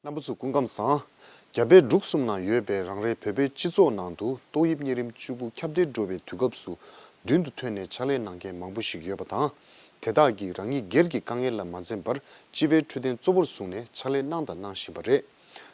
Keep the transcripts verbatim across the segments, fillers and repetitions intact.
རྣམ་པ་ཚོ་སྐུ་ཁམས་བཟང་། རྒྱ་བལ་འབྲུག་གསུམ་ནང་ཡོད་པའི་རང་རེའི་བོད་པའི་སྤྱི་ཚོགས་ནང་དུ་ཏོག་དབྱིབས་གཉན་རིམས་བཅུ་དགུ་ཁྱབ་གདལ་འགྲོ་བའི་དུས་སྐབས་སུ་མདུན་དུ་ཐོན་ནས་ཕྱག་ལས་གནང་མཁན་མང་པོ་ཞིག་ཡོད་པ་དང་། དེ་དག་གིས་རང་ཉིད་སྒེར་གྱི་དཀའ་ངལ་ལ་མ་འཛེམས་པར་སྤྱི་པའི་འཕྲོད་བསྟེན་གཙོ་བོར་བཟུང་ནས་ཕྱག་ལས་གནང་དང་གནང་བཞིན་པ་རེད།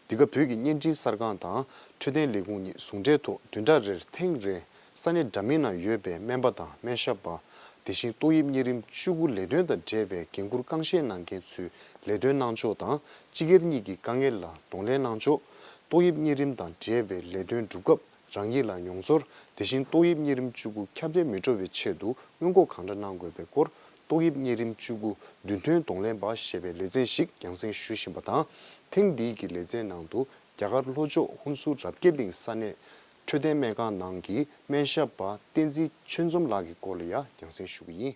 འདི་ག་བོད་ཀྱི་བརྙན་འཕྲིན་གསར་ཁང་དང་འཕྲོད་བསྟེན་ལས་ཁུངས་གཉིས་ཟུང་འབྲེལ་ཐོག་བདུན་ཕྲག་རེར་ཐེངས་རེ་ས་གནས་འདྲ་མིན་ན་ཡོད་པའི་སྨན་པ་དང་སྨན་ཞབས་པ། དེ་བཞིན་ཏོག་དབྱིབས་གཉན་རིམས་བཅུ་དགུ་ལས་དོན་དང་འབྲེལ་བའི་འགན་འཁུར་རྐང་བཞེས་གནང་མཁན་ཚོས་ལས་དོན་གནང་ཕྱོགས་དང་སྤྱི་སྒེར་གཉིས་ཀྱི་དཀའ་ངལ་ལ་གདོང་ལེན་གནང་ཕྱོགས། ཏོག་དབྱིབས་གཉན་རིམས་དང་འབྲེལ་བའི་ལས་དོན་སྒྲུབ་སྐབས་རང་ཉིད་ལ་མྱོང་ཚོར། དེ་བཞིན་ཏོག་དབྱིབས་གཉན་རིམས་བཅུ་དགུ་ཁྱབ་གདལ་མི་འགྲོ་བའི་ཆེད་དུ་སྔོན་འགོག་གང་འདྲ་གནང་དགོས་པའི་སྐོར། ཏོག་དབྱིབས་གཉན་རིམས་བཅུ་དགུ་མདུན་ཐོན་གདོང་ལེན་པ་ཞེས་པའི་ལེ་ཚན་ཞིག་རྒྱང་སྲིང་ཞུ་བཞིན་པ་དང་། ཐེངས་འདིའི་གི་ལེ་ཚན་ནང་དུ་རྒྱ་གར་ལྷོ་ཕྱོགས་ཧུན་སུར་རབ་རྒྱས་གླིང་ས་གནས་འཕྲོད་བསྟེན་སྨན་ཁང་ནང་གི་སྨན་ཞབས་པ་བསྟན་འཛིན་ཆོས་འཛོམས་ལགས་ཀྱི་སྐོར་ལ་ཡང་རྒྱང་སྲིང་ཞུ་གི་ཡིན།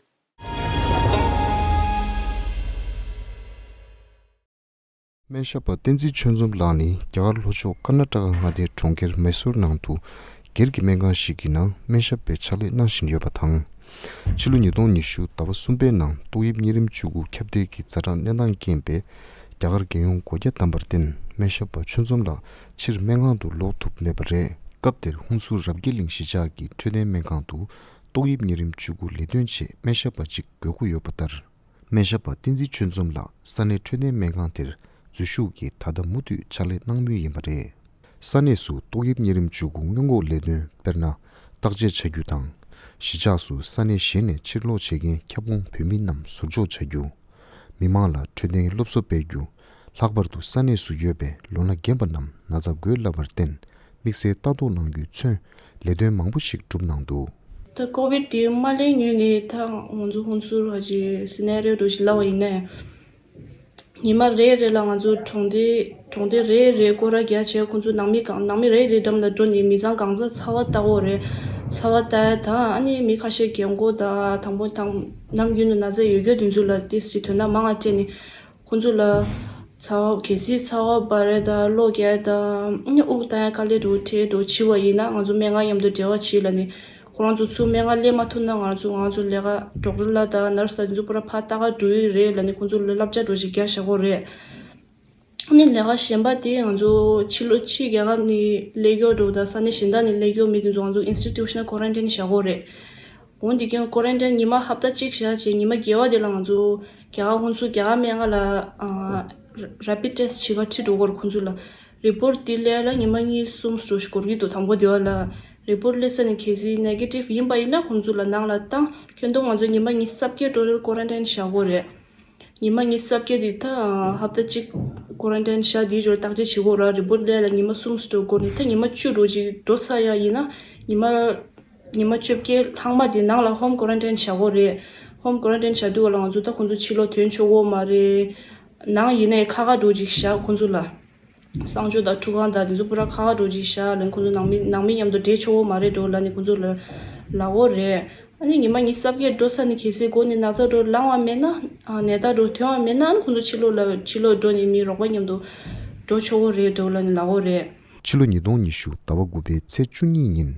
སྨན་ཞབས་པ་བསྟན་འཛིན་ཆོས་འཛོམས་ལགས་ནི་རྒྱ་གར་ལྷོ་ཕྱོགས་ཀར་ན་ཊ་ཀ་མངའ་སྡེའི་གྲོང་ཁྱེར་མེ་སོར་ནང་དུ་སྒེར་གྱི་སྨན་ཁང་ཞིག་གི་ནང་སྨན་ཞབས་པའི་ཕྱག་ལས་གནང་བཞིན་ཡོད་པ་དང་། ཕྱི་ལོ་ཉིས་སྟོང་ཉི་ཤུ་ཟླ་བ་གསུམ་པའི་ནང་ཏོག་དབྱིབས་གཉན་རིམས་བཅུ་དགུ་ཁྱབ་གདལ་གྱི་ཛ་དྲག་གནས་སྟངས་རྐྱེན་པས་རྒྱ་གར་རྒྱལ་ཡོངས་སྒོ་རྒྱ་བསྡམས་པར་བརྟེན་སྨན་ཞབས་པ་ཆོས་འཛོམས་ལགས་ཕྱིར་སྨན་ཁང་དུ་ལོག་ཐུབ་མེད་པ་རེད། སྐབས་དེར་ཧུན་སུར་རབ་རྒྱས་གླིང་གཞིས་ཆགས་ཀྱི་འཕྲོད་བསྟེན་སྨན་ཁང་དུ་ཏོག་དབྱིབས་གཉན་རིམས་བཅུ་དགུ་ལས་དོན་ཆེད་སྨན་ཞབས་པ་གཅིག་དགོས་མཁོ་ཡོད་པ་ལྟར། སྨན་ཞབས་པ་བསྟན་འཛིན་ཆོས་འཛོམས་ལགས་ས་གནས་འཕྲོད་བསྟེན་སྨན་ཁང་དེར་འཛུལ་ཞུགས་ཀྱིས་ད་ལྟ་མུ་མཐུད་ཕྱག་ལས་གནང་མུས་ཡིན་པ་རེད། ས་གནས་སུ་ཏོག་དབྱིབས་གཉན་རིམས་བཅུ་དགུ་སྔོན་འགོག་ལས་དོན་དཔེར་ན་བརྟག་དཔྱད་བྱ་རྒྱུ་དང་། གཞིས་ཆགས་སུ་ས་གནས་གཞན་ནས་ཕྱིར་ལོག་བྱེད་མཁན་ཁྱབ་ཁོངས་བོད་མི་རྣམས་ཟུར་འཇོག་བྱ་རྒྱུ། མི་མང་ལ་འཕྲོད་བསྟེན་སློབ་གསོ་སྤེལ་རྒྱུ། ལྷག་པར་དུ་ས་གནས་སུ་ཡོད་པའི་ལོ་ན་རྒན་པ་རྣམས་ན་ཚ་འགོས་སླ་བར་བརྟེན། དམིགས་བསལ་ལྟ་རྟོག་གནང་རྒྱུས་མཚོན། ལས་དོན་མང་པོ་ཞིག་བསྒྲུབས་གནང་འདུག་ད་ཀོ་བིད་དེ་མ་སླེབས་སྔོན་ནས་ད་ང་ཚོ་ཧུན་སུར་ཧ་ཅི་སི་ནེ་རི་ཡོ་འདྲ་ཞིག་ལབ་པ་ཡིན་ན། ཉི་མ་རེ་རེ་ལ་ང་ཚོ་གྲོང་སྡེ་གྲོང་སྡེ་རེ་རེ་སྐོར་ར་རྒྱག་བྱས། ཁོང་ཚོ་ནང་མི་གང་ནང་མི་རེ་རེ་འགྲམ་ལ་འགྲོ་ནས་མི་ཚང་གང་ཚང་ཚ་བ་ལྟ་གོ་རེད། ཚ་བ་ལྟ་ཡ་དང་ཨ་ནི་མི་ཁ་ཤས་རྒན་གོག་དང་དང་པོ་དང་ནམ་རྒྱུན་དུ་ན་ཚ་ཡོད་རྒྱུ་དེ་ཚོ་ལ་ཏོག་ཙམ་དོ་སྣང་མང་ང་སྤྲད་ནས། ཁོང་ཚོ་ལ་ཚ་བ་གལ་སྲིད་ཚ་བ་འབར་ཡ་དང་གློ་རྒྱག་ཡ་དང་ཨ་ནི་དབུགས་གཏོང་ཡ་དཀའ་ལས་འདྲ་བོ་འཕྲད་འགྲོ་བྱས་པ་ཡིན་ན་ང་ཚོ་སྨན་ཁང་མཉམ་དུ་འབྲེལ་བ་བྱེད་ལབ་ནས། ཁོ་རང་ཚོ་ཚུར་སྨན་ཁང་སླེབས་མ་ཐུབ་ན་ང་ཚོ་ང་ཚོ་ལས་ཀ་ཌོག་ཊར་ལགས་དང་ནར་སི་ལགས་དེ་ཚོ་པུ་ར་ཕར་ལྟ་ག་འགྲོ་ཡི་རེད་ལབ་ནས་ཁོང་ཚོ་ལ་བསླབ་བྱ་འདྲ་བོ་ཞིག་རྒྱག་བཞག་གོ་རེད། ཨ་ནི་ལས་ཀ་གཞན་པ་དེ་ང་ཚོ་ཕྱི་ལོགས་ཕྱི་རྒྱལ་ཁབ་ནས་སླེབས་མཁན་འདྲ་བོ་དང་ས་གནས་གཞན་དག་ནས་སླེབས་མཁན་མི་དེ་ཚོ་ང་ཚོ་ཨིན་སི་ཊི་ཊུ་ཤ་ནལ་ཀོ་རན་ཊིན་བཞག་གོ་རེད། འོ་འདི་གིན་ཀོ་རན་ཊིན་ཉི་མ་ཧབ་ཏ་གཅིག་བཞག་བྱས་ཉི་མ་བརྒྱད་པ་དེ་ལ་ང་ཚོ་རྒྱ་གར་ཧུན་སུར་རྒྱ་གར་སྨན་ཁང་ལ་ཨ་རེ་པིཌ་ཊེ་སི་ཊི་བྱེད་ག་ཁྲིད་འགྲོ་གོ་རེད། ཁོང་ཚོ་ལ་རི་པོཊ་དེ་སླེབས་ལ་ཉི་མ་གཉིས་གསུམ་འདྲ་བོ་ཞིག་འགོར་གྱི་འདུག་དང་པོ་དེ་བ་ལ་རི་པོཊ་སླེབས་ཚར་ནས་གལ་སྲིད་ནེ་གེ་ཊིབ་ཡིན་པ་ཡིན་ན་ཁོང་ཚོ་ལ་ནང་ལ་བཏང་། ཁྱོན་བསྡོམས་ང་ཚོ་ཉི་མ་ཉི་ཤུ་རྩ་བརྒྱད་ཊོ་ཊལ་ཀོ་རན་ཊིན་བཞག་གོ་རེད། ཉི་མ་ཉི་ཤུ་རྩ་བརྒྱད་དེ་ད་ཧབ་ཏ་གཅིག་ཀོ་རན་ཊིན་བཞག་དེའི་འཕྲོར་བརྟག་དཔྱད་བྱེད་དགོས་ར། རི་པོཊ་སླེབས་ལ་ཉི་མ་གསུམ་འདྲ་བོ་འགོར་ནས་ད་ཉི་མ་བཅུ་འདྲ་བོ་ཅིག་འགྲོ་ཚར་ཡ་ཡིན་ན་ཉི་མ་ཉི་མ་བཅོ་བརྒྱད་ལྷག་མ་དེ་ནང་ལ་ཧོམ་ཀོ་རན་ཊིན་བཞག་དགོས་རེད། ཧོམ་ཀོ་རན་ཊིན་བཞག་དུས་ག་ལ་ང་ཚོ་ད་ཁོང་ཚོ་ཕྱི་ལོགས་ཐོན་ཆོག་གོ་མ་རེད། ནང་ཡིན་ནའི་ཁག་ཁག་འདྲ་བོ་ཅིག་བཞག་ཁོང་ཚོ་ལ། གསང་སྤྱོད་དང་ཁྲུས་ཁང་དང་དེ་ཚོ་པུ་ར་ཁག་ཁག་འདྲ་བོ་ཅིག་བཞག་ལ་ཁོང་ཚོ་ནང་མི་ནང་མི་མཉམ་དུ་འདྲེས་ཆོག་གོ་མ་རེད་འདྲ་བོ་ལབ་ནས་ཁོང་ཚོ་ལ་ལབ་ཡོད་རེད། ཨ་ནི་ཉི་མ་ཉི་ཤུ་རྩ་བརྒྱད་འགྲོ་ཚར་ནས་གལ་སྲིད་མགོ་ནས་ན་ཚ་འདྲ་བོ་ལངས་པ་མེད་ན། ཨ་ནད་རྟགས་འདྲ་བོ་ཐོན་པ་མེད་ན་ཨ་ནི་ཁོང་ཚོ་ཕྱི་ལོགས་ལ་ཕྱི་ལོགས་འགྲོ་ནས་མི་རོགས་པ་མཉམ་དུ་འགྲོ་ཆོག་གོ་རེད་འདྲ་བོ་ལབ་ནས་ལབ་ཡོད་རེད། ཕྱི་ལོ་ཉིས་སྟོང་ཉི་ཤུ་ཟླ་བ་དགུ་པའི་ཚེས་བཅུ་གཉིས་ཉིན་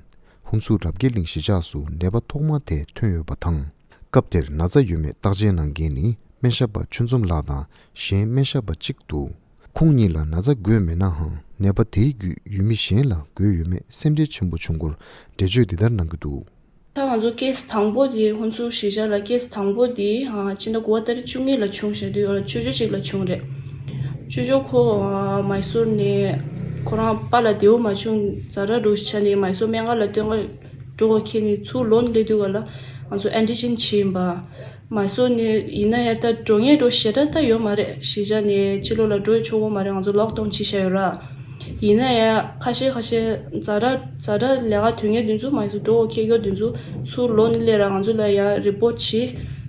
ཧུན་སུར་རབ་རྒྱས་གླིང་གཞིས་ཆགས་སུ་ནད་པ་ཐོག་མ་དེ་ཐོན་ཡོད་པ་དང་། སྐབས་དེར་ན་ཚ་ཡོད་མེད་བརྟག་དཔྱད་གནང་མཁན་ནི་སྨན་ཞབས་པ་ཆོས་འཛོམས་ལགས་དང་གཞན་སྨན་ཞབས་པ་གཅིག་འདུག་ཁོང་གཉིས་ལ་ན་ཚ་འགོས་མེད་ནའང་ནད་པ་དེའི་བརྒྱུད་ཡུལ་མི་གཞན་ལ་འགོས་ཡོད་མེད་སེམས་ཁྲལ་ཆེན་པོ་བྱུང་སྐོར་འགྲེལ་བརྗོད་འདི་ལྟར་གནང་གི་འདུག་ད་ང་ཚོ་ཀེ་སི་དང་པོ་དེ་ཧུན་སུར་གཞིས་ཆགས་ལ་ཀེ་སི་དང་པོ་དེ་ཕྱི་ཟླ་དགུ་པ་ཏ་རིག་བཅུ་གཉིས་ལ་བྱུང་བཞག་དུས་ཡོད་ལ་ཅོ་ཅོ་གཅིག་ལ་བྱུང་རེད། ཅོ་ཅོ་ཁོ་མའི་སོར་ནས་ཁོ་རང་པཱ་ལགས་བདེ་པོ་མ་བྱུང་ཛ་དྲག་འདྲ་བོ་ཆགས་ནས་མའི་སོར་སྨན་ཁང་ལ་སྟོན་ག་འགྲོ་དགོས་ཁེལ་ནས་ཚུར་ལོག་སླེབས་དུས་ག་ལ་ང་ཚོ་ཨན་ཊི་ཇེན་བྱས་ཡིན་པ། མའི་སོར་ནས་ཡིན་ན་ཡང་ད་འགྲོ་མཁན་འདྲ་བོ་ཞེ་དྲག་ད་ཡོད་མ་རེད། གཞིས་ཆགས་ནས་ཕྱི་ལོགས་ལ་འགྲོ་ཆོག་གོ་མ་རེད། ང་ཚོ་ལོག་ཌའུན་བྱས་བཞག་ཡོད་ར། ཡིན་ན་ཡང་ཁ་ཤས་ཁ་ཤས་ཛ་དྲག་ཛ་དྲག་ལས་ཀ་དོན་མཁན་དེ་ཚོ་མའི་སོར་འགྲོ་དགོས་ཁེལ་ཡོད་དེ་ཚོ་ཚུར་ལོག་ནས་སླེབས་ར་ང་ཚོ་ལ་ཡང་རི་པོཊ་བྱས་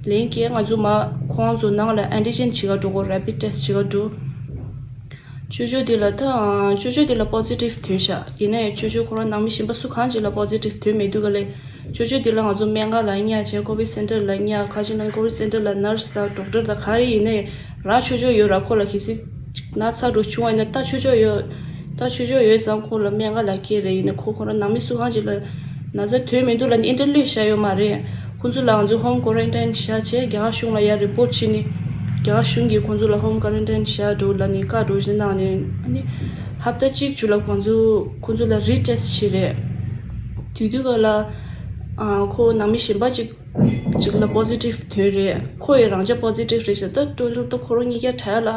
ལན་བསྐྱལ། ང་ཚོ་མ་ཁོང་ཚོ་ནང་ལ་ཨན་ཊི་ཇེན་བྱེད་ག་འགྲོ་དགོས་རེ་པིཌ་ཊེ་སི་ཊི་བྱེད་ག་འགྲོ། ཅོ་ཅོ་དེ་ལ་ད་ཅོ་ཅོ་དེ་ལ་པོ་སི་ཊིབ་ཐོན་ཤག་ཡིན་ནའི་ཅོ་ཅོ་ཁོ་རང་ནང་མི་གཞན་པ་སུ་གང་ཅིག་ལ་པོ་སི་ཊིབ་ཐོན་མེད་དུས་ག་ལས་ཅོ་ཅོ་དེ་ལ་ང་ཚོ་སྨན་ཁང་ལ་ཉར་བྱས་ཀོ་བིཌ་སེན་ཊར་ལ་ཉར། ཁ་ཅིག་ནང་ཀོ་བིཌ་སེན་ཊར་ལ་ནར་སི་དང་ཌོག་ཊར་དང་ག་རེ་ཡིན་ནའི་རག་ཆོག་ཆོག་ཡོད་ར། ཁོ་ལ་གལ་སྲིད་ན་ཚ་འདྲ་བྱུང་བ་ཡིན་ན་ལྟ་ཆོག་ཆོག་ཡོད། ལྟ་ཆོག་ཆོག་ཡོད་ཙང་ཁོ་ལ་སྨན་ཁང་ལ་སྐྱེལ་རེད། ཡིན་ནའི་ཁོ་ཁོ་རང་ནང་མི་སུ་གང་ཅིག་ལ་ན་ཚ་ཐོན་མི་འདུག་ལབ་ནས་ཨིན་ཊར་ལེ་བཞག་ཡོད་མ་རེད། ཁོ་ཚོ་ལ་ང་ཚོ་ཧོམ་ཀོ་རན་ཊིན་བཞག་བྱས་རྒྱ་གར་གཞུང་ལ་ཡར་རི་པོཊ་བྱས་ནས་ རྒྱ་གཞུང་གིས་ཁོང་ཚོ་ལ་ཧོམ་ཀོ་རན་ཊིན་བཞག་འགྲོ་ལབ་ནས་བཀག་འགྲོ་བཞིན་གནང་ནས། ཨ་ནི་ཧབ་ཏ་གཅིག་མཇུག་ལ་ཁོང་ཚོ་ཁོང་ཚོ་ལ་རི་ཊེ་སི་ཊི་བྱས་རེད། དུས་དུས་ག་ལ་ཨ་ཁོ་ནང་མི་གཞན་པ་གཅིག་གཅིག་ལ་པོ་སི་ཊིབ་ཐོན་རེད། ཁོ་ཡི་རང་ཅག་པོ་སི་ཊིབ་རེད་ཤག་ད་ཊོ་ཊལ་ད་ཁོ་རང་གཉིས་ཀ་དྲ་ལ་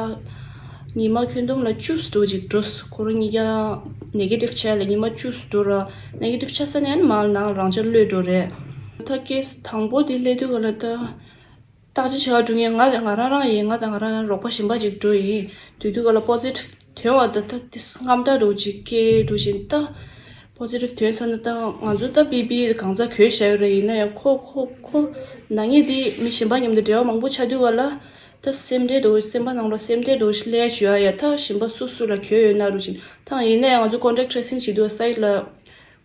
ཉི་མ་ཁྱོན་བསྡོམས་ལ་བཅུ་འགྲོ་ཅིག་འགྲོ། ཁོ་རང་གཉིས་ཀ་ནེ་གེ་ཊིབ་ཆགས་ལ་ཉི་མ་བཅུ་འགྲོ་ར། ནེ་གེ་ཊིབ་ཆགས་ས་ནས་ཨ་ནི་མར་ནང་རང་ཅག་གློད་འགྲོ་རེད། ད་ཀེ་སི་དང་པོ་དེ་སླེབས་དུས་ག་ལ་ད། བརྟག་དཔྱད་བྱེད་པར་འགྲོ་མཁན་ང་ང་རང་རང་ཡིན། ང་དང་ང་རང་རང་རོགས་པ་གཞན་པ་ཅིག་འགྲོ་ཡིན། དུས་དུས་ག་ལ་པོ་སི་ཊིབ་ཐོན་པ་ད་ད་དེ་རྔམ་སྐྲག་འདྲ་བོ་ཅིག་སྐྱེ་འགྲོ་བཞིན། ད་པོ་སི་ཊིབ་ཐོན་ཚར་ན་ད་ང་ཚོ་ད་པི་པི་ཨི་གང་ག་གྱོན་བཞག་ཡོད་རེད། ཡིན་ན་ཡང་ཁོ་ཁོ་ཁོ་ན་མཁན་དེ་མི་གཞན་པ་མཉམ་དུ་འབྲེལ་བ་མང་པོ་ཆགས་དུས་ག་ལ་ད་སེམས་ཁྲལ་འདྲ་བོ། སེམས་པ་ནང་ལ་སེམས་ཁྲལ་འདྲ་བོ་ཞིག་སླེབས་བྱུང་ཡ། ཡ་ད་གཞན་པ་སུ་སུ་ལ་གྱོན་ཡོད་ན་འདྲ་བཞིན། ད་ཡིན་ན་ཡང་ང་ཚོ་ཀོན་ཊེག་ཊེ་སིང་བྱེད་དུས་སའིཊ་ལ།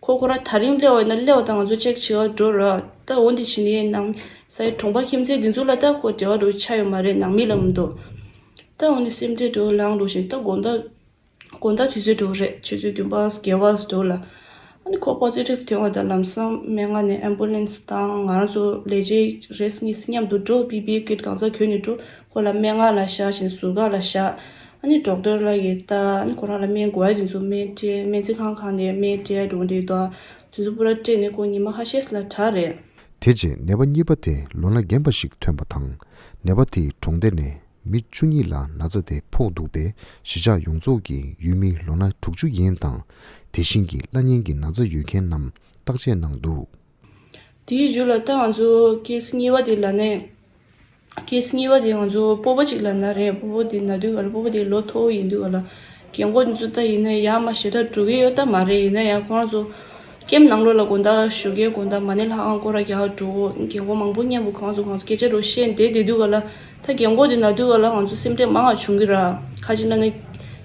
ཁོ་ཁོ་རང་དེ་རིང་སླེབས་པ་ཡིན་ན་སླེབས་པ་དང་ང་ཚོ་ཅེག་བྱེད་པར་འགྲོ་ར། ད་འོ་འདི་བྱེད་ནས་ནང་སའི་གྲོང་པ་ཁྱིམ་མཚེས་འདི་ཚོ་ལ་ད་ཁོ་འབྲེལ་བ་འགྲོ་ཆ་ཡོད་མ་རེད། ནང་མི་ལ་མི་འདུག་ད་འོ་ནི་སེམས་ཁྲལ་འགྲོ་ལངས་འགྲོ་བཞིན། ད་དགོང་དག་དགོང་དག་དུས་ཚོད་འགྲོ་རེད། ཆུ་ཚོད་བདུན་པ་བརྒྱད་པ་འགྲོ་ལ། ཨ་ནི་ཁོ་པོ་སི་ཊིབ་ཐོན་པ་དང་ལམ་སང་སྨན་ཁང་ནས་ཨེམ་བུ་ལན་སི་བཏང་། ང་རང་ཚོ་ལས་བྱེད་རེས་གཉིས་མཉམ་དུ་འགྲོ། པི་པི་ཨི་ཀིཊ་གང་ཟག་གྱོན་ནས་འགྲོ། ཁོ་ལ་སྨན་ཁང་ལ་བཞག་བཞིན་ཟུར་ཁང་ལ་བཞག་ཨ་ནི་ཌོག་ཊར་ལ་ཡི་ལྟ། ཨ་ནི་ཁོ་རང་ལ་སྨན་དགོས་ཡ་དེ་ཚོ་སྨན་སྤྲད། སྨན་རྩིས་ཁང་ཁང་ནས་སྨན་སྤྲད་འགྲོ་འདྲ་དང་དེ་ཚོ་པུ་ར་སྤྲད་ནས་ཁོ་ཉི་མ་ཁ་ཤས་ལ་དྲག་རེད། དེ་རྗེས་ནད་པ་གཉིས་པ་དེ་ལོ་ན་རྒན་པ་ཞིག་ཐོན་པ་དང་། ནད་པ་དེས་གྲོང་སྡེ་ནས་མི་བཅུ་གཉིས་ལ་ན་ཚ་དེ་ཕོག་འདུག་པས། གཞིས་ཆགས་ཡོངས་རྫོགས་ཀྱི་ཡུལ་མི་ལོ་ན་དྲུག་ཅུ་ཡན་དང་། དེ་བཞིན་གྱི་བླ་གཉན་གྱི་ན་ཚ་ཡོད་མཁན་རྣམས་བརྟག་དཔྱད་གནང་འདུག་དེའི་མཇུག་ལ་ད་ང་ཚོ་ཀེ་སི་གཉིས་པ་དེ་ལ་ནས། ཀེ་སི་གཉིས་པ་དེ་ང་ཚོ་སྤོ་བོ་གཅིག་ལ་ན་རེད། སྤོ་བོ་དེ་ན་དུས་ག་ལ་སྤོ་བོ་དེ་ལོ་མཐོ་བོ་ཡིན་དུས་ག་ལ་རྒན་གོག་དེ་ཚོ་ད་ཡིན་ན་ཡར་མར་ཞེ་དྲག་འགྲོ་གི་ཡོད་ད་མ་རེད། ཡིན་ན་ཡང་ཁོ་རང་ཚོ་ཀེམ་ནང་ལོགས་ལ་དགོང་དག་ཞོགས་ཀས་དགོང་དག་མ་ཎི་ལྷ་ཁང་སྐོར་ར་རྒྱག་འགྲོ། རྒན་གོག་མང་པོ་མཉམ་པོ་ཁོ་རང་ཚོ་ཁོ་རང་ཚོ་སྐད་ཆ་འདྲ་བཤད་བསྡད་བསྡད་དུས་ག་ལ། ད་རྒན་གོག་དེ་ན་དུས་ག་ལ་ང་ཚོ་སེམས་ཁྲལ་མང་བ་བྱུང་གི་ར། ཁ་ཅིག་ན་ནི་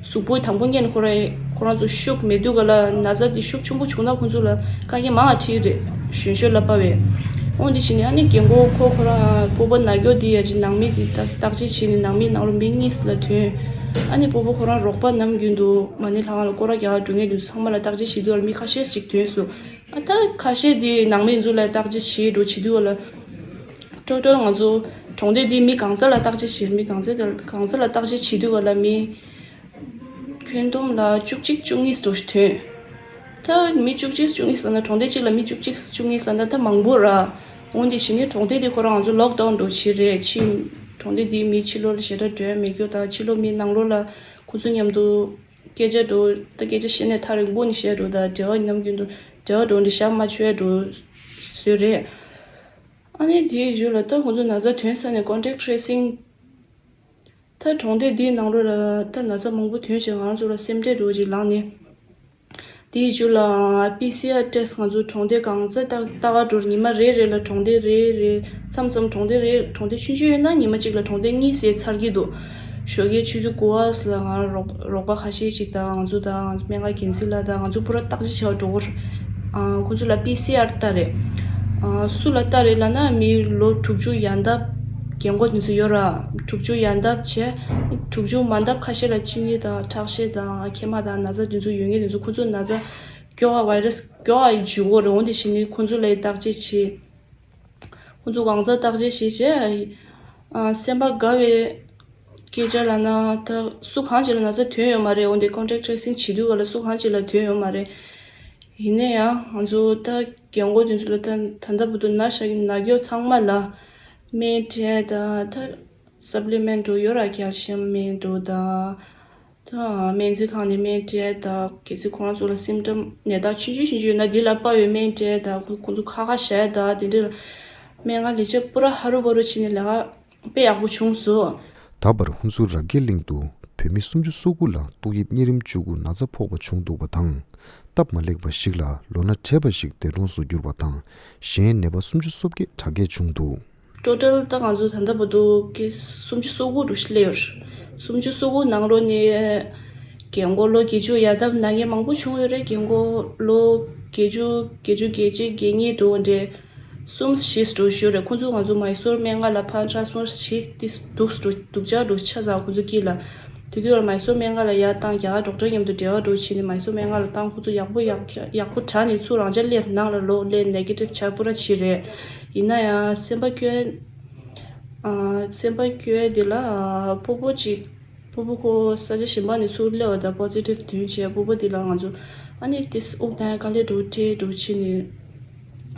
གཟུགས་པོ་དང་པོ་ཉིད་ནས་ཁོ་རང་ཁོ་རང་ཚོ་ཤུགས་མེད་དུས་ག་ལ། ན་ཚ་དེ་ཤུགས་ཆེན་པོ་བྱུང་ན་ཁོ་ཚོ་ལ་དཀའ་ངལ་མང་བ་འཕྲད་རེད། གཞོན་གཞོན་ལ་དཔའ་བའི། འོ་འདི་བྱས་ནས་ཨ་ནི་རྒན་གོག་ཁོ་ཁོ་རང་སྤོ་བོ་ན་མགྱོགས་དེ་ཡ་ཅིག་ནང་མི་དེ་བརྟག་བརྟག་དཔྱད་བྱས་ནས་ནང་མི་ནང་ལོ་མི་གཉིས་ལ་ཐོན། ཨ་ནི་སྤོ་བོ་ཁོ་རང་རོགས་པ་ནམ་རྒྱུན་དུ་མ་ཎི་ལྷ་ཁང་ལ་སྐོར་ར་རྒྱག་འགྲོ་མཁན་དེ་ཚོ་ཚང་མ་ལ་བརྟག་དཔྱད་བྱེད་དུས་ལ་མི་ཁ་ཤས་ཤིག་ཐོན་སོང་། ཨ་ད་ཁ་ཤས་དེ་ནང་མི་ཚོ་ལ་བརྟག་དཔྱད་བྱེད་འགྲོ་བྱེད་དུས་ལ། ཊོ་ཊལ་ང་ཚོ་གྲོང་སྡེ་འདི་མི་གང་ཚ་ལ་བརྟག་དཔྱད་བྱེད། མི་གང་ཚ་དེ་གང་ཚ་ལ་བརྟག་དཔྱད་བྱེད་དུས་ག་ལ་མི་ཁྱོན་བསྡོམས་ལ་བཅུ་གཅིག་བཅུ་གཉིས་འདྲ་ཞིག་ཐོན། ད་མི་བཅུ་གཅིག་བཅུ་གཉིས་ཟེར་ན་གྲོང་སྡེ་གཅིག་ལ་མི་བཅུ་གཅིག་བཅུ་གཉིས་ཟེར་ན་ད་མང་པོ་ར། འོ་འདི་བྱས་ནས་གྲོང་སྡེ་འདི་ཁོ་རང་ང་ཚོ་ལོག་ཌའུན་འདྲ་བྱས་རེད། ཕྱི་གྲོང་སྡེ་འདི་མི་ཕྱི་ལོགས་ལ་ཞེ་དྲག་འགྲོ་ཡ་མེད་རྒྱུ་དང་། ཕྱི་ལོགས་མི་ནང་ལོགས་ལ་ཁོ་ཚོ་མཉམ་དུ་སྐད་ཆ་འདྲ་ད་སྐད་ཆ་བཤད་ནས་ཐག་རིང་པོ་ནས་བཤད་འགྲོ་དང་། འབྲེལ་བ་ནམ་རྒྱུན་དུ་འབྲེལ་བ་འདྲ་འདི་བཞག་མ་ཆོག་ཡ་འདྲ་བཟོས་རེད། ཨ་ནི་དེའི་རྗེས་ལ་ད་ཁོང་ཚོ་ན་ཚ་ཐོན་ས་ནས་ཀོན་ཊེག་ཊེ་སིང་། ད་གྲོང་སྡེ་འདིའི་ནང་ལོགས་ལ་ད་ན་ཚ་མང་པོ་ཐོན་བྱས་ང་རང་ཚོ་ལ་སེམས་ཁྲལ་འདྲ་བོ་ཅིག་ལངས་ནས། དེའི་རྗེས་ལ་པི་སི་ཨར་ཊེ་སི་ང་ཚོ་གྲོང་སྡེ་གང་ཚ་ལྟ་ལྟ་ག་འགྲོ་ར། ཉི་མ་རེ་རེ་ལ་གྲོང་སྡེ་རེ་རེ། མཚམས་མཚམས་གྲོང་སྡེ་རེ། གྲོང་སྡེ་ཆུང་ཆུང་ཡོད་ན་ཉི་མ་གཅིག་ལ་གྲོང་སྡེ་གཉིས་ཟེར་ཚར་གྱི་འདུག་ཞོགས་ཀའི་ཆུ་ཚོད་དགུ་པ་ལ་ང་རང་རོགས་རོགས་པ་ཁ་ཤས་ཅིག་དང་། ང་ཚོ་དང་ང་ཚོ་སྨན་ཁང་འགན་འཛིན་ལགས་དང་ང་ཚོ་པུ་ར་བརྟག་དཔྱད་བྱེད་པར་འགྲོ་གི་རེད། ཨ་ཁོང་ཚོ་ལ་པི་སི་ཨར་ལྟ་རེད། ཨ་སུ་ལ་ལྟ་རེད་ལབ་ན་མི་ལོ་དྲུག་ཅུ་ཡར་འདབ་རྒན་གོག་དེ་ཚོ་ཡོད་ར། དྲུག་ཅུ་ཡར་འདབ་བྱས། དྲུག་ཅུ་མར་འདབ་ཁ་ཤས་ལ་གཅིན་སྙི་དང་ཁྲག་ཤེད་དང་མཁལ་མ་དང་ན་ཚ་དེ་ཚོ་ཡོད་མཁན་དེ་ཚོ། ཁོང་ཚོ་ན་ཚ་མགྱོགས་པ་བྷའི་རས་མགྱོགས་པ་འཇུ་གི་རེད། འོ་འདི་བྱས་ནས་ཁོང་ཚོ་ལ་བརྟག་དཔྱད་བྱས། ཁོང་ཚོ་གང་ཚ་བརྟག་དཔྱད་བྱས་བྱས། ཨ་སེམས་པ་དགའ་བའི་སྐད་ཆ་ལབ་ན་ད་སུ་གང་ཅིག་ལ་ན་ཚ་ཐོན་ཡོད་མ་རེད། འོ་འདི་ཀོན་ཊེག་ཊེ་སིང་བྱེད་དུས་ག་ལ་སུ་གང་ཅིག་ལ་ཐོན་ཡོད་མ་རེད། ཡིན་ན་ཡང་ང་ཚོ་ད་རྒན་གོག་དེ་ཚོ་ལ་ད་ད་ལྟ་བར་དུ་ན་ཤག་གི་ན་མགྱོགས་ཚང་མ་ལ་སྨན་སྤྲད་དང་། ད་སབ་ལི་མེན་འདྲ་ཡོད་ར། ཀལ་ཤམ་སྨན་འདྲ་དང་། ད་སྨན་རྩིས་ཁང་ནས་སྨན་སྤྲད་དང་། གལ་སྲིད་ཁོ་རང་ཚོ་ལ་སིམ་ཊམ་ནད་རྟགས་ཆུང་ཆུང་ཆུང་ཆུང་ཡོད་ན་འདི་ལ་དཔའ་བའི་སྨན་སྤྲད་དང་། ཁོ་ཁོ་ཚོ་ཁ་ཁ་བྱས་དང་། དེ་འདྲ་ལ་སྨན་ཁང་ལས་བྱེད་པུ་ར་ཧ་རུ་བ་རུ་བྱས་ནས་ལས་ཀ་དཔེ་ཡག་པོ་བྱུང་སོང་། ད་བར་ཧུན་སུར་རབ་རྒྱས་གླིང་དུ་བོད་མི་སུམ་ཅུ་སོ་དགུ་ལ་ཏོག་དབྱིབས་གཉན་རིམས་བཅུ་དགུ་ན་ཚ་ཕོག་པ་བྱུང་འདུག་པ་དང་། སྟབས་མ་ལེགས་པ་ཞིག་ལ་ལོ་ན་བགྲེས་པ་ཞིག་འདས་གྲོངས་སུ་གྱུར་པ་དང་། གཞན་ནད་པ་སུམ་ཅུ་སོ་བརྒྱད་དྲག་སྐྱེད་བྱུང་འདུག་ཊོ་ཊལ་ད་ང་ཚོ་ད་ལྟ་བར་དུ་ཀེ་སི་སུམ་ཅུ་སོ་དགུ་འདྲ་ཞིག་སླེབས་ཡོད་རེད། སུམ་ཅུ་སོ་དགུ་ནང་ལོགས་ནས་རྒན་གོག་ལོ་བརྒྱད་ཅུ་ཡར་འདབ་ན་མཁན་མང་པོ་བྱུང་ཡོད་རེད། རྒན་གོག་ལོ་བརྒྱད་ཅུ་བརྒྱད་ཅུ་གྱ་གཅིག་གྱ་གཉིས་འདྲ་བོ་འདྲ། གསུམ་བཞི་འདྲ་ཞིག་ཡོད་རེད། ཁོང་ཚོ་ང་ཚོ་མའི་སོར་སྨན་ཁང་ལ་ཕར་ཊ་རན་སི་ཕར་བྱས་ཏེ་སྡུག་འདྲ་སྡུག་ཅག་འདྲ་ཆགས་ཚར་ཁོང་ཚོ་དཀྱིལ་ལ། དེ་དུས་ལ་མའི་སོར་སྨན་ཁང་ལ་ཡར་བཏང་། རྒྱ་གར་ཌོག་ཊར་མཉམ་དུ་འབྲེལ་བ་འདྲ་བྱས་ནས་མའི་སོར་སྨན་ཁང་ལ་བཏང་། ཁོ་ཚོ་ཡག་པོ་ཡག་ཡག་པོ་དྲག་ནས་ཚུར་རང་འཇགས་སླེབས། ནང་ལ་ལོག་སླེབས་ནེ་གེ་ཊིབ་ཆགས་པུ་ར་བྱས་རེད། ཡིན་ན་ཡང་སེམས་པ་སྐྱོན་ ཨ། སེམས་པ་སྐྱོ་ཡ་དེ་ལ། ཨ། སྤོ་བོ་ཅིག་སྤོ་བོ་ཁོ་ས་ཆ་གཞན་པ་ནས་ཚུར་སླེབས་པ་དང་པོ་སི་ཊིབ་ཐོན་བྱས། སྤོ་བོ་དེ་ལ་ང་ཚོ་ཨ་ནི་ཏིས་དབུགས་གཏོང་ཡ་དཀའ་ལས་འགྲོ་སྤྲད་འགྲོ་བྱས་ནས།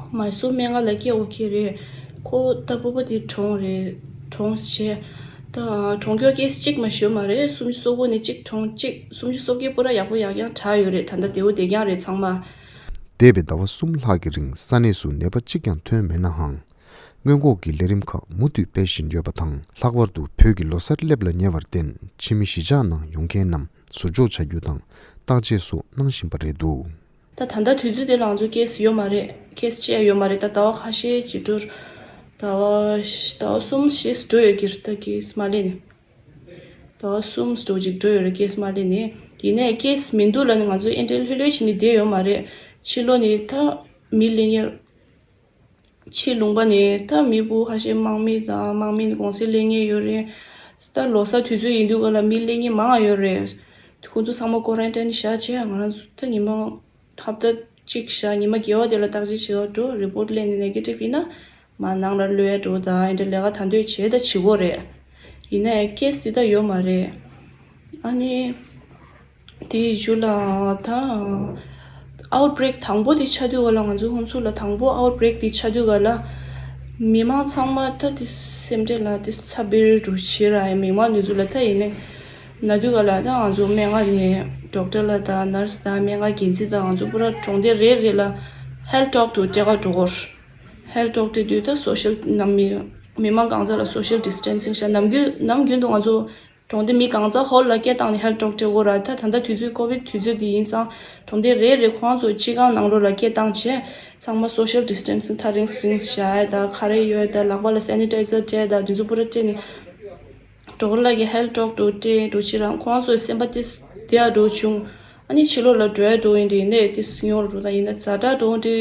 མ་གཞི་སྨན་ཁང་ལ་སྐྱེལ། ཨོ་ཁེ་རེད། ཁོ་ད་སྤོ་བོ་དེ་གྲོངས་རེད། གྲོངས་བྱས། ད་གྲོངས་མཁན་ཀེ་སི་གཅིག་མ་ཞིག་ཡོད་མ་རེད། སུམ་ཅུ་སོ་དགུ་ནས་གཅིག་གྲོངས། གཅིག་སུམ་ཅུ་སོ་བརྒྱད་པུ་ར་ཡག་པོ་ཡག་ཡང་དྲག་ཡོད་རེད། ད་ལྟ་བདེ་པོ་བསྡད་རྐྱང་རེད་ཚང་མ། འདས་པའི་ཟླ་བ་གསུམ་ལྷག་གི་རིང་ས་གནས་སུ་ནད་པ་གཅིག་ཀྱང་ཐོན་མེད་ནའང་། སྔོན་འགོག་གི་ལས་རིམ་ཁག་མུ་མཐུད་སྤེལ་བཞིན་ཡོད་པ་དང་། ལྷག་པར་དུ་བོད་ཀྱི་ལོ་གསར་སླེབས་ལ་ཉེ་བར་བརྟེན། ཕྱི་མི་གཞིས་ཆགས་ནང་ཡོང་མཁན་རྣམས་ཟུར་འཇོག་བྱ་རྒྱུ་དང་བརྟག་དཔྱད་སོགས་གནང་བཞིན་པ་རེད་འདུག། ད་ད་ལྟ་དུས་ཚོད་དེ་ལ་ང་ཚོ་ཀེ་སི་ཡོད་མ་རེད། ཀེ་སི་ཅི་ཡང་ཡོད་མ་རེད། ད་ཟླ་བ་ཁ་ཤས་ཅིག་འགྲོ། ཟླ་བ་ཟླ་བ་གསུམ་བཞི་འགྲོ་ཡོད་ཀྱི་རེད། ད་ཀེ་སི་མ་སླེབས་ནས། ཟླ་བ་གསུམ་འགྲོ་ཅིག་འགྲོ་ཡོད་རེད། ཀེ་སི་མ་སླེབས་ནས། ཡིན་ནའི་ཀེ་སི་མི་འདུག་ལབ་ནས་ང་ཚོ་ཨེ་འདྲ་ལྷོད་ལྷོད་བྱས་ནས་བསྡད་ཡོད་མ་རེད། ཕྱི་ལོགས་ནས་ད་མི་སླེབས་མཁན། ཕྱི་ལུང་པ་ནས་ད་མི་སྤུ་ཁ་ཤས་དམག་མི་དང་། དམག་མི་ནས་གུང་སེང་སླེབས་མཁན་ཡོད་རེད། ད་ལོ་གསར་དུས་ཚོད་ཡིན་དུས་ག་ལ་མི་སླེབས་མཁན་མང་ཡོད་རེད། ཁོ་ཚོ་ཚང་མ་ཀོ་རན་ཊིན་བཞག་བྱས། ང་རང་ཚོ་ད་ཉི་མ་ཧབ་ཏ་གཅིག་བཞག་ཉི་མ་བརྒྱད་པ་དེ་ལ་བརྟག་དཔྱད་བྱེད་པར་འགྲོ། རི་པོར་ཊི་སླེབས་ནས་ནེ་གེ་ཊིབ་ཡིན་ན། མར་ནང་ལ་ལོག་ཡ་འགྲོ་དང་། ཨེ་འདྲ་ལས་ཀ་ད་དུང་བྱེད་ད་བྱེད་དགོས་རེད། ཡིན་ནའི་ཀེ་སི་དེ་ད་ཡོད་མ་རེད། ཨ་ནི། དེའི་མཇུག་ལ་ད་ཨའུཊ་བྷི་རེག་དང་པོ་དེ་ཆགས་དུས་ག་ལ། ང་ཚོ་ཧུན་སུར་ལ་དང་པོ་ཨའུཊ་བྷི་རེག་དེ་ཆགས་དུས་ག་ལ། མི་མང་ཚང་མ་ད་དེ་སེམས་ཁྲལ་ལ་དེ་ཚ་འབེར་འགྲོ་བྱེད་ར། མི་མང་དེ་ཚོ་ལ་ད་ཡིན་ནའི་ན་དུས་ག་ལ། ད་ང་ཚོ་སྨན་ཁང་ནས་ཌོག་ཊར་ལགས་དང་ནར་སི་དང་སྨན་ཁང་འགན་འཛིན་དང་། ང་ཚོ་པུ་ར་གྲོང་སྡེ་རེ་རེ་ལ་ཧེལ་ཐི་ཊོག་ཏུ་སྤྲད་ག་འགྲོ་གོ། ཧེལ་ཐི་ཊོག་སྤྲད་དུས་ད་སོ་ཤལ་ནམ་མི་མི་མང་གང་ཟག་ལ་སོ་ཤལ་ཌི་སི་ཊེན་སིང་བྱས། ནམ་རྒྱུན་ནམ་རྒྱུན་དུ་ང་ཚོ་གྲོང་སྡེ་མི་གང་ཟག་ཧོལ་ལ་སྐད་བཏང་ནས་ཧེལ་ཐི་ཊོག་སྤྲད་དགོས་ར། ད་ད་ལྟ་དུས་ཚོད་ཀོ་བིཌ་དུས་ཚོད་འདི་ཡིན་ཙང་གྲོང་སྡེ་རེ་རེ་ཁོང་ཚོ་སྤྱི་ཁང་ནང་ལོགས་ལ་སྐད་བཏང་བྱས། ཚང་མ་སོ་ཤལ་ཌི་སི་ཊེན་སིང་ཐག་རིང་རིང་བྱས། ད་ཁ་རས་གཡོགས། ད་ལག་པ་ལ་སེ་ནི་ཊའི་ཛར་སྤྲས། ད་དེ་ཚོ་པུ་ར་སྤྲད་ནས་ཌོག་ཊར་ལགས་ཀྱིས་ཧེལ་ཐི་ཊོག་ཏུ་སྤྲད་འགྲོ་བྱེད་ར། ཁོང་ཚོའི་སེམས་པ་ཏིས་བདེ་ཡ་འགྲོ་བྱུང་། ཨ་ནི་ཕྱི་ལོགས་ལ་འགྲོ་ཡ་འགྲོ་ཡིན་དེ་ཡིན་ནའི་ཏིས་ཉོ་རུ་འགྲོ། ད་ཡིན་ན་ཛ་དྲག་འགྲོ་འདི།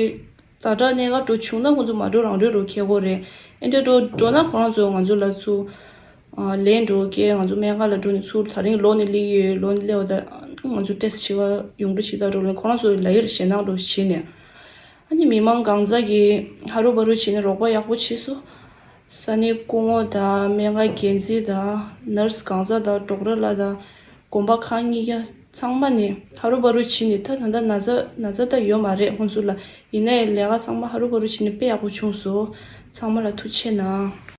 ཛ་དྲག་གནད་འགག་འགྲོ་བྱུང་ན་ཁོང་ཚོ་མ་འགྲོ་རང་འགྲོ་འགྲོ་ཁེལ་གོ་རེད། ཨེ་འདྲ་འགྲོ་འགྲོ་ན་ཁོ་རང་ཚོ་ང་ཚོ་ལ་ཚུར་ཨ་ལེན་འགྲོ་གི། ང་ཚོ་སྨན་ཁང་ལ་འགྲོ་ནས་ཚུར་ད་རིང་ལོག་ནས་སླེབས་ཡོད། ལོག་ནས་སླེབས་པ་ད་ང་ཚོ་ཊེ་སི་ཊི་བྱེད་པ་ཡོང་འགྲོ་བྱེད་ད་འགྲོ་ལ། ཁོ་རང་ཚོ་ལ་ཡིར་ཞེད་སྣང་འགྲོ་བྱེད་ནས། ཨ་ནི་མི་མང་གང་ཟག་གིས་ཧ་རུ་བ་རུ་བྱས་ནས་རོགས་པ་ཡག་པོ་བྱས་སོང་། ས་གནས་སྐུ་ངོ་དང་སྨན་ཁང་འགན་འཛིན་དང་ནར་སི་གང་ཟག་དང་ཌོག་ཊར་ལགས་དང་། དགོན་པ་ཁག་གཉིས་ཀ་ཚང་མ་ནས་ཧ་རུ་བ་རུ་བྱས་ནས། ད་ད་ལྟ་ན་ཚ་ན་ཚ་ད་ཡོད་མ་རེད་ཁོང་ཚོ་ལ། ཡིན་ནའི་ལས་ཀ་ཚང་མ་ཧ་རུ་བ་རུ་བྱས་ནས་དཔེ་ཡག་པོ་བྱུང་སོང་། ཚང་མ་ལ་ཐུགས་རྗེ་གནང་།